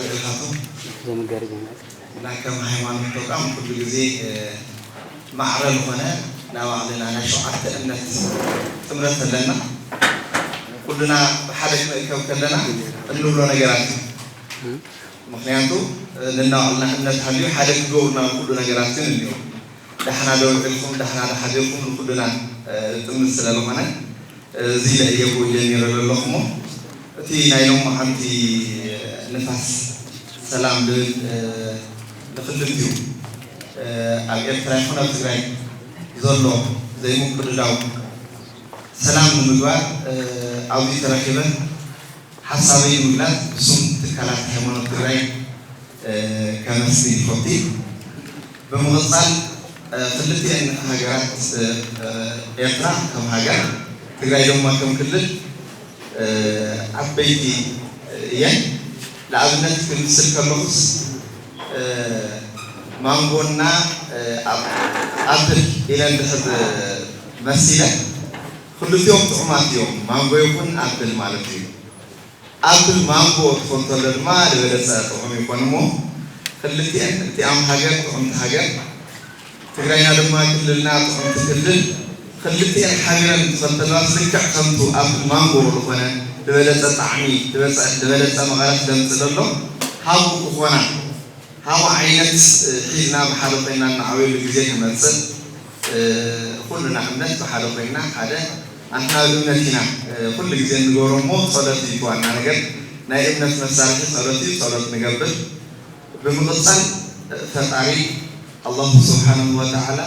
ኢልካቶ። ዘምገር ይበልናል። እና ከም ሃይማኖት ተቋም ኩሉ ግዜ ማዕረ ዝኾነ ናይ ባዕልና ናይ ሸውዓተ እምነት ጥምረት ኣለና። ኩልና ብሓደ ክንእከብ ከለና እንብሎ ነገራት እዩ። ምክንያቱ ንናባዕልና እምነት ሃልዩ ሓደ ክገብሩና ኩሉ ነገራት ግን እንዲዮ። ዳሕና ዶ ውዒልኩም ዳሕና ዶ ሓዲርኩም ንኩልና ጥምር ስለ ዝኾነ እዚ ለእየቡ ጀሚረ ዘለኹሞ እቲ ናይ ሎማዓንቲ ንፋስ ሰላም ልብል ንክልቲኡ ኣብ ኤርትራ ይኹን ኣብ ትግራይ ዘሎ ዘይምቅድዳው ሰላም ንምግባር ኣብዚ ተረኪበ ሓሳበይ ንምግላፅ ብስም ትካላት ሃይማኖት ትግራይ ከመስግን ይፈቱ። ብምቕፃል ክልቲኤን ሃገራት ኤርትራ ከም ሃገር ትግራይ ድማ ከም ክልል ዓበይቲ እየን። ንኣብነት ክምስል ከለኹስ ማንጎና ኣፕል ኢለ እንድሕር መሲለ ክልቲኦም ጥዑማት እዮም። ማንጎ ይኹን ኣፕል ማለት እዩ። ኣፕል ማንጎ ትኾን ተሎ ድማ ዝበለፀ ጥዑም ይኾን እሞ ክልቲኤን እቲኣም ሃገር ጥዑምቲ ሃገር ትግራይና ድማ ክልልና ጥዑምቲ ክልል ክልቲኤን ሓቢረን ትኾን ተለዋ ልክዕ ከምቱ ኣፕል ማንጎ ዝኾነ ዝበለፀ ጣዕሚ ዝበለፀ መቐረት ደምፅእ ዘሎ ሃቡ ክኾና ሃቡ ዓይነት ሒዝና ብሓደ ኮይና እናዓበየሉ ግዜ ክመፅእ ኩልና እምነት ብሓደ ኮይና ሓደ ኣንሕና እምነት ኢና ኩሉ ግዜ እንገብሮ እሞ ፀሎት እዩ ዋና ነገር ናይ እምነት መሳርሒ ፀሎት እዩ ፀሎት ንገብር ብምቕፃል ፈጣሪ ኣላሁ ስብሓንሁ ወተዓላ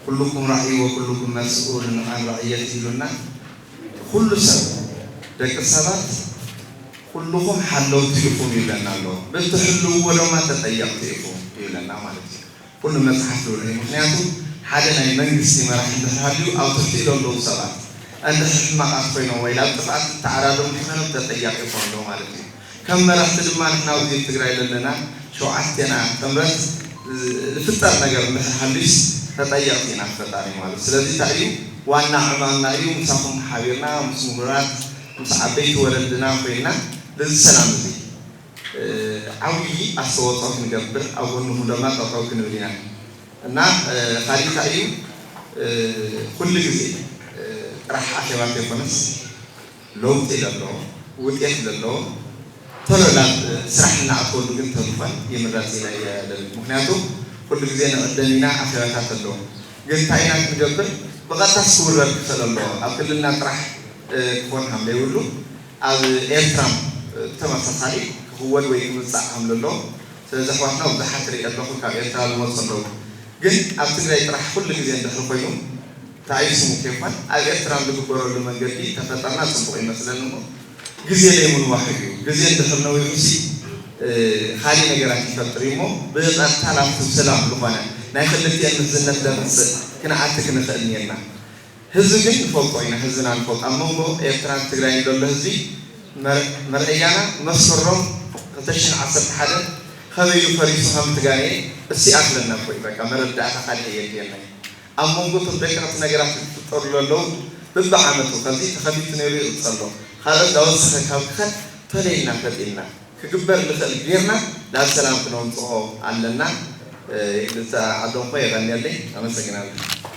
ኩልኩም ራዒ ወኩልኩም መስኡሉን ዓን ራዕየት ኢሉና ኩሉ ሰብ ደቂ ሰባት ኩልኹም ሓለውቲ ኢኹም ይብለና ኣሎ ብትሕልውዎ ድማ ተጠየቕቲ ኢኹም ይብለና ማለት እዩ ኩሉ መፅሓፍ ዝብሎ እዩ ምክንያቱ ሓደ ናይ መንግስቲ መራሕ እንድሕር ሃልዩ ኣብ ትሕቲ ኢሎ ኣለዉ ሰባት እንድሕር ሕማቓት ኮይኖም ወይ ናብ ጥፍኣት ዝተዓራደሙ እንተኾይኖም ተጠያቂ ይኾኑ ኣለዉ ማለት እዩ ከም መራሕቲ ድማ ንሕና ኣብዚ ትግራይ ዘለና ሸውዓቴና ጥምረት ዝፍጠር ነገር እንድሕር ሃልዩስ ተጠየቕቲ ኢና ፈጣሪ ማለት ስለዚ እንታይ እዩ ዋና ዕማምና እዩ ምሳኹም ሓቢርና ምስ ምሁራት ምስ ዓበይቲ ወለድና ኮይንና በዚ ሰላም እዚ ዓብዪ ኣስተዋፅኦ ክንገብር ኣብ ጎንኹም ድማ ጠጠው ክንብል ኢና እና ካሊእ እንታይ እዩ ኩሉ ግዜ ጥራሕ ኣኼባ ዘይኮነስ ለውጢ ዘለዎ ውጤት ዘለዎ ቶሎ ናብ ስራሕ እናኣትወሉ ግን ተዝኾን ይምረፅ ኢለ እየ ልብል ምክንያቱ ኩሉ ግዜ ንዕደም ኢና ኣኼባታት ኣለዎ ግን እንታይ ኢና ክንገብር ብቐጥታ ክውረድ ክኽእል ኣለዎ ኣብ ክልልና ጥራሕ ክኾን ከም ዘይብሉ ኣብ ኤርትራ ብተመሳሳሊ ክኽወድ ወይ ክምፃእ ከም ዘሎ ስለዚ ኣሕዋትና ብዙሓት ርኢ ኣለኹ ካብ ኤርትራ ዝመፁ ኣለዉ ግን ኣብ ትግራይ ጥራሕ ኩሉ ግዜ እንድሕር ኮይኑ ተኣይስሙ ከይኮን ኣብ ኤርትራ ዝግበረሉ መንገዲ ተፈጠርና ፅቡቕ ይመስለኒ እሞ ግዜ ዘይምንዋሑ እዩ ግዜ እንድሕር ነዊሑሲ ካሊእ ነገራት ይፈጥር እዩ እሞ ብቐጥታ ናብቲ ሰላም ዝኾነ ናይ ክልቲኤን ምሕዝነት ዘምፅእ ክንኣቲ ክንኽእል እኒአና ህዝቢ ግን ንፈልጦ ኢና ህዝብና ንፈልጦ ኣብ መንጎ ኤርትራን ትግራይን ዘሎ ህዝቢ መርአያና መስከሮም ክልተ ሽሕን ዓሰርተ ሓደን ከበይ እዩ ፈሪሱ ከም ትጋንየ እሱ ይኣኽለና እኮ እዩ በቃ መረዳእታ ካልእ የድልየና እዩ ኣብ መንጎ እቶም ደቀቕቲ ነገራት ዝፍጠሩ ዘለዉ በብዓመቱ ከምዚ ተኸፊቱ ነይሩ ይቕፀሎ ካልኦት ዳወሰኸ ካብ ክኸድ ተለይልና ፈጢልና ክግበር ዝኽእል ጌርና ናብ ሰላም ክነምፅኦ ኣለና። ዝተዓደምኮ የቐንየለይ። ኣመሰግናለሁ።